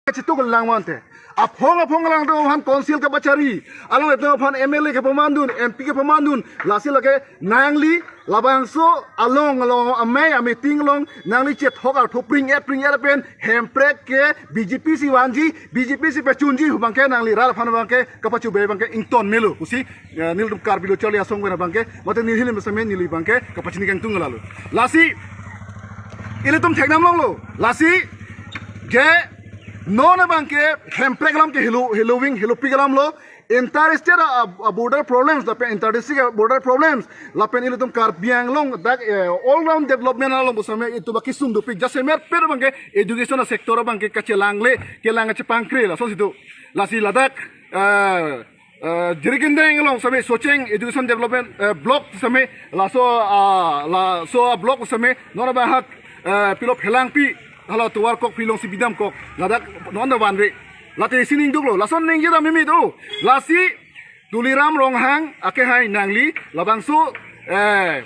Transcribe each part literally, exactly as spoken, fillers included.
Kachituk lang mante. Aphong aphong alangtum aphan council kapachari, alangtum aphan M L A kepamandun, M P kepamandun, lasi lake nangli labangso along along amei ameeting along nangli chethok artho pring-et pring-et pen Hemprek ke B J P si vanji, B J P si pachunji pu abangke nangli rat aphan abangke kapachubai abangke ington melo pusi, eh, nelitum Karbi Lo Charli Asong pen abangke, mate neli hilim same neli abangke kapachini kangtung lalo. Lasi ilitum theknam longlo. Lasi je non abangke Hemprek alam ke helo, heloving, helopik alam lo. Inter-state a, a border problems, lapen inter-district a border problems, lapen ilitum Karbi Anglong dak, eh, all round development along pu same itum abangke sung dopik, jasemet pen abangke education a sector abangke kachelangle, kelang kachepangkre, laso situ. Lasi ladak, eh, eh, Jirikindeng along same Socheng Education Development, eh, Block same, laso, ah, laso a block same non abang hak, eh, pilo Phelangpi, hala tovar kok pilong si bidam kok, ladak non da vanve. Late isi ningduklo, lason ningje dam mimi do. Lasi Tuliram Ronghang akehai nangli labangso, eh,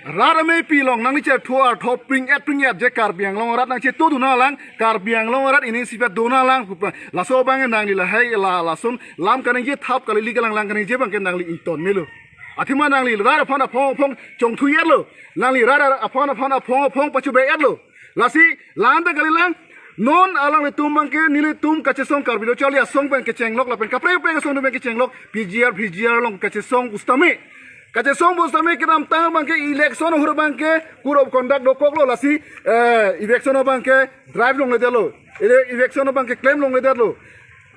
rat ameipi along nangli chethok artho pring-et pring-et je Karbi Anglong arat nangchetudun nanglang, Karbi Anglong arat ining sipet dun nanglang pupa. Laso abang nangli lahai la lason lam kaningje thap kali li kalang lang kaningje abangke nangli ington melo. Athema nangli rat aphan aphong aphong chongthu-etlo. Nangli rat aphan aphan aphong aphong pachubai-etlo. Lasi lanta kalilang, non alanglitum abangke nelitum kachesong Karbi Lo Charli Asong pen kechenglok lapen kaprek kaprek asong atum pen kechenglok P G R, V G R along kachesong pu setame. Kachesong pu setame kedamtang abangke election ahut abangke code of conduct dokoklo, lasi, eh, eviction abangke drive longledetlo. Ele eviction abangke klem longledetlo.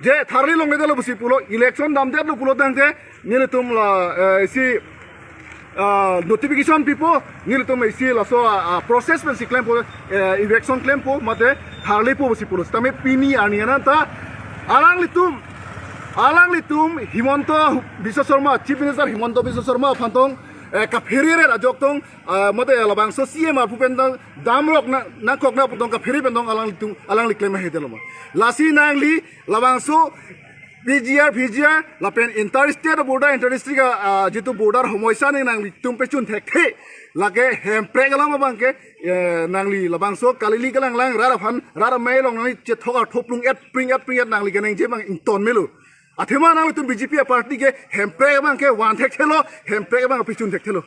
Je tharli longledetlo pusi pulo, election damdetlo pulo tangte nelitum la, eh, isi, ah, notification pipo, nelitum isi laso, ah, ah, process pensi klempo, eh, eviction klempo, mate tharlipo pusi pulo. Setame pini arni ananta alanglitum, alanglitum Himanta Biswa Sarma, Chief Minister Himanta Biswa Sarma aphan tong, eh, kaphere-et ajok tong, ah, mate labangso C M arpu pen tong damrok na, nangkok na pu tong kaphere pen tong alanglitum, alangli klem ahedetlo ma. Lasi nangli labangso P G R, V G R, lapen inter-state border, inter-district, ah, jitu border homoisa nangli nangtum pachun thekthe. Lake Hemprek alam abangke, eh, nangli labangso kali li kalang lang rat aphan, rat amei along nangli chethok artho plung-et pring-et pring-et nangli kaningje abang ington melo. Athema nanglitum B J P a party ke Hemprek abangke van thekthelo, Hemprek abang pachun thekthelo.